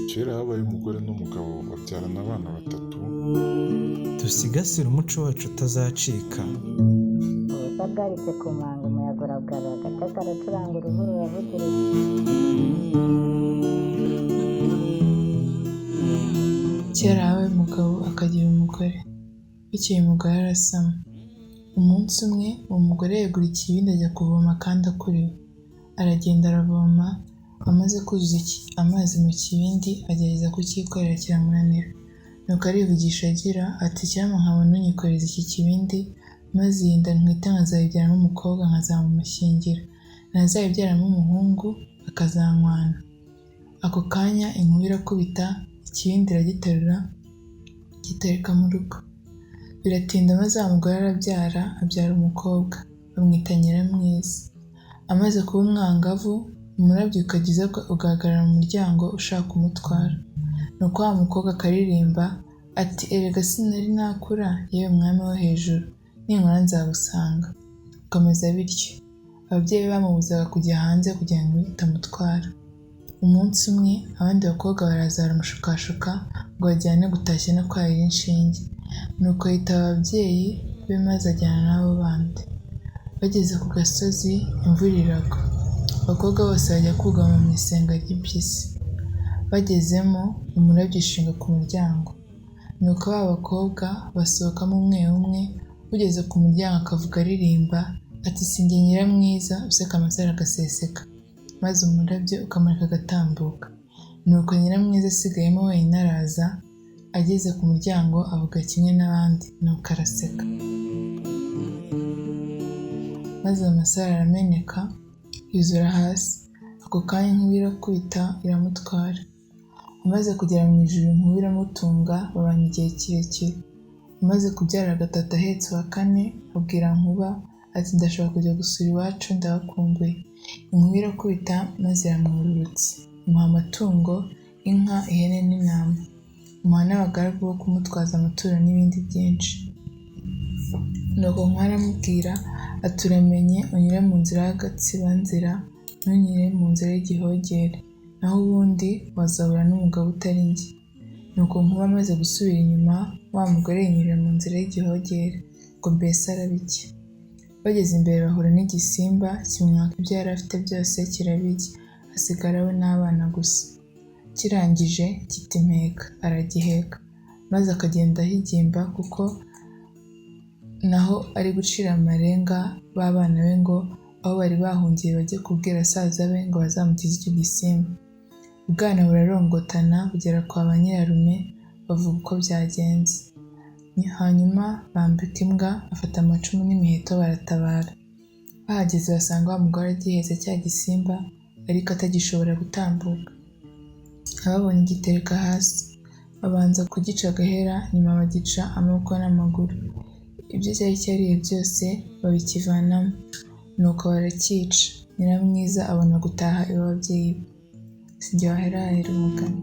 Kera habayeho umugore n'umugabo babyarana abana batatu. Dusigasire umuco wacu utazacika. Ubusa bwaritse ku manga, umuyaga uragarura, agata karacuranga, uruhu ruravugiriza. Kera habaye umugabo akagira umugore. Bukeye umugore arasama. Umunsi umwe uwo mugore yegura ikibindi ajya kuvoma kandi akuriwe. Aragenda aravoma, amaze kuzuza amazi mu kibindi agerageza kucyikorera kiramunanira. Nuko arivugisha agira ati icyampa nkabona unyikoreza iki kibindi, maze iyi nda ntwite nkazayibyaramo umukobwa nkazamumushyingira, nazayibyaramo umuhungu akazankwana. Ako kanya inkuba irakubita, ikibindi iragiterura, gitereka mu rugo. Biratinda maze wa mugore arabyara, abyara umukobwa, bamwita Nyiramwiza. Amaze kuba umwangavu, umurabyo ukajya uza ugahagarara mu muryango ushaka kumutwara. Nuko wa mukobwa akaririmba ati erega sinari nakura, yewe mwami wo hejuru, ninkura nzagusanga. Bikomeza bityo. Ababyeyi be bamubuzaga kujya hanze kugira ngo itamutwara. Umunsi umwe abandi bakobwa baraza baramushukashuka ngo bajyane gutashya no kwahira inshinge. Nuko yitaba ababyeyi be maze ajyana n'abo bandi. Bageze ku gasozi imvura iragwa. Abakobwa bose bajya kugama mu isenga ry'impyisi. Bagezemo umurabyo ushinga ku muryango. Nuko ba bakobwa basohokamo umwe umwe, ugeze ku muryango akavuga aririmba ati si njye Nyiramwiza useka amasaro agaseseka, maze umurabyo ukamureka agatambuka. Nuko Nyiramwiza asigayemo wenyine araza, ageze ku muryango avuga kimwe n'abandi, nuko araseka. Maze amasaro arameneka, yuzura hasi. Ako kanya inkuba irakubita iramutwara. Amaze kugera mu ijuru inkuba iramutunga, babana igihe kirekire. Amaze kubyara gatatu ahetse uwa kane, abwira Nkuba ati ndashaka kujya gusura iwacu ndahakumbuye. Inkuba irakubita maze iramwururutsa, imuha amatungo, inka, ihene n'intama. Imuha n'abagaragu bo kumutwaza amaturo n'ibindi byinshi. Nuko Nkuba aramubwira ati uramenye unyure mu nzira y'agatsibanzira, ntunyure mu nzira y'igihogere, naho ubundi wazahura n'umugabo utari njye. Nuko Nkuba amaze gusubira inyuma, wa mugore yinyurira mu nzira y'igihogere, ngo mbese arabe iki. Bageze imbere bahura n'igisimba, kimwaka ibyo yari afite byose kirabirya, hasigara we n'abana gusa. Kirangije kiti mpeka, aragiheka, maze akagenda ahigimba kuko naho ari gucira amarenga ba bana be ngo aho bari bahungiye bajye kubwira basaza be ngo bazamukize icyo gisimba. Ubwana burarongotana bugera kwa ba nyirarume bavuga uko byagenze. Hanyuma bambika imbwa, bafata amacumu n'imiheto baratabara. Bahageze basanga wa mugore agihetse cya gisimba ariko atagishobora gutambuka. Ababonye gitereka hasi, babanza kugica agahera, nyuma bagica amaboko n'amaguru. Ibyo cyari cyariye byose babikivanamo, nuko baracyica. Nyiramwiza abona gutaha iw'ababyeyi be. Si jye waherahera umugani.